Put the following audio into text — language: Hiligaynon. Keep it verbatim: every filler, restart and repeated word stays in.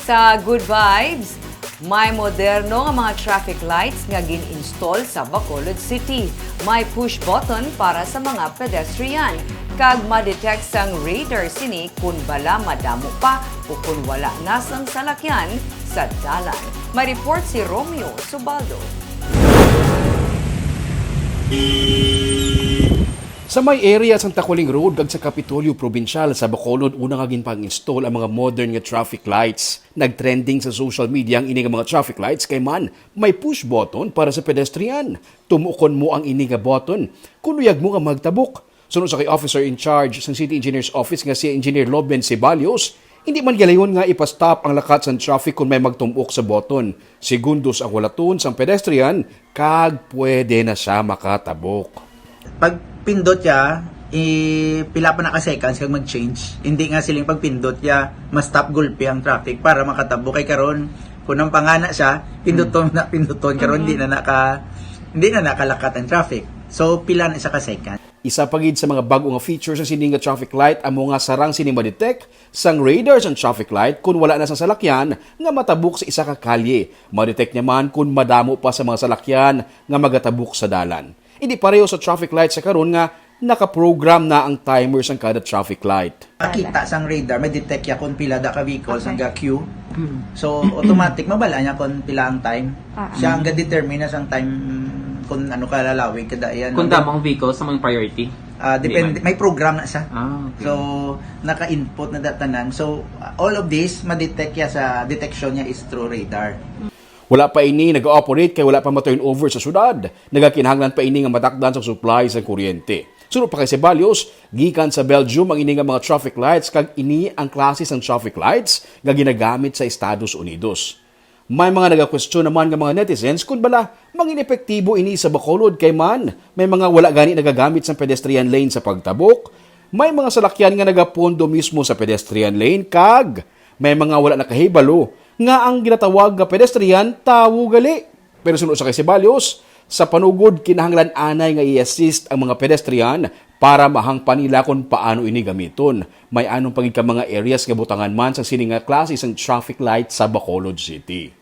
Sa Good Vibes, may moderno nga mga traffic lights nga gin-install sa Bacolod City. May push button para sa mga pedestrian, kag ma-detect sang radar sini kon bala madamo pa o kon wala na sang salakyan sa dalan. May report si Romeo Subaldo. Sa may area sang Taculing Road kag sa Kapitolyo Probinsyal sa Bacolod, una nga ginpang-install ang mga modern nga traffic lights. Nagtrending sa social media ang ini nga mga traffic lights kay man may push button para sa pedestrian. Tumukon mo ang ini nga button kon luyag mo nga magtabok. Suno sa kay officer in charge sang City Engineer's Office nga si Engineer Loben Ceballos, hindi man galayon nga ipa-stop ang lakat sang traffic kon may magtumok sa button. Segundos ang walaton sang pedestrian kag pwede na siya makatabok. Pag pindot siya, i pila pa na ka seconds kag mag-change. Hindi nga siling pag pindot siya, ma-stop gulpi ang traffic para makatabok. Kay karon, kung ang pangana siya, pinduton na pinduton, karon hindi na naka hindi na nakalakat ang traffic. So pila na siya ka second. Isa pa gid sa mga bag-o nga features sa sini nga traffic light amo nga sarang sini ma-detect sang radar sang traffic light kon wala na sang salakyan nga matabok sa isa ka kalye. Ma-detect niya man kon madamo pa sa mga salakyan nga magatabok sa dalan. Hindi pareho sa traffic light sa karon nga naka-program na ang timer sang kada traffic light. Makita sang radar, may detect ya kung pila da ka vehicles ang ga-queue. So automatic mabala niya kung pila ang time. Ah, ah. Siya ang ga-determine na sang time kung ano ka lalawig kada iyan. Kung damo ang vehicle sa mga priority. Ah, depende, may program na siya. Ah, okay. So naka-input na da tanan. So all of this ma-detect ya sa detection niya is through radar. Wala pa ini nag-ooperate kay wala pa ma-turnover sa syudad. Nagakinahanglan pa ini nga matakdan sa supply sa kuryente. Suno pa kay Ceballos, gikan sa Belgium ang ini nga mga traffic lights kag ini ang klase sang traffic lights nga ginagamit sa Estados Unidos. May mga nagakwestiyon naman nga mga netizens kon bala mangin-epektibo ini sa Bacolod kay man may mga wala gani nagagamit sang pedestrian lane sa pagtabok, may mga salakyan nga nagapondo mismo sa pedestrian lane kag may mga wala nakahibalo nga ang ginatawag nga pedestrian tawo gali. Pero suno sa kay Ceballos, sa panugod kinahanglan anay nga i-assist ang mga pedestrian para mahangpan nila kon paano ini gamiton. May anom pa gid ka mga areas nga butangan man sa sini nga klase sang traffic light sa Bacolod City.